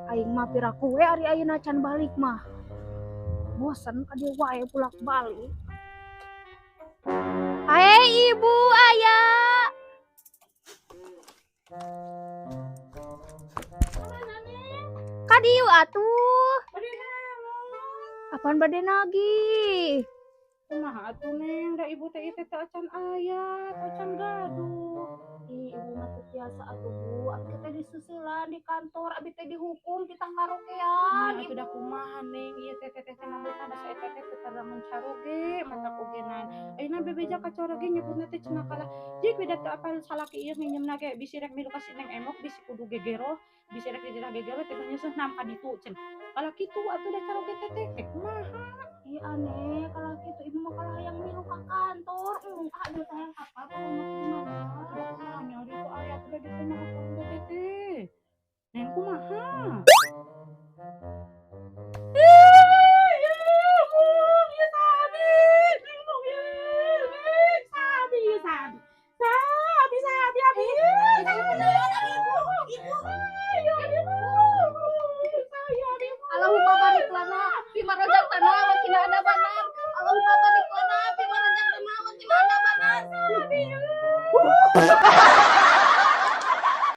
Aing mah piraku we ari ayeuna can balik mah. Bosen ka dieu wae bolak balik. Hai, Ibu, Ayah. Ka dieu atuh. Apaan bade nagih? Kumaha atuh, Neng, da Ibu teh ieu teh teu acan aya, teu acan gaduh. Ih, Ibu mah teu tiasa atuh, Bu. Abi teh disusulan di kantor, abi teh dihukum titah ngarokean. Nya atuh da kumaha, Neng, ieu teh teteh teh nambutna da saeta teh teu tarangan caroge matak ogenan. Ayeuna bebeja ka caroge nyebutna teh cenah kalah jik we da teu apal salaki ieu nginjemna ge bisi rek milu ka si Neng Emok, bisi kudu gegero, bisi rek di gegero teh nyeuseun ka ditu cenah. Kalah kitu atuh da caroge teteh teh kumaha? Ih, aneh, kalau gitu Ibu mah kalah hayang milu ka kantor. Ah, dia teh hayang apa kumaha kumaha. Atuh kumaha nya ari teu aya atuh da dikumaha teh teteh. Neng, kumaha? Ih, mung ieu sabi, Neng, mung ieu, Neng, sabi ieu sabi. Sabi sabi abi. Ibu, Ayo, Ibu. Saya abi. Allahumma barik lana fima razaqtana wa qina adzabannar. Allahumma barik lana fima razaqtana wa qina adzabannar. Sabi.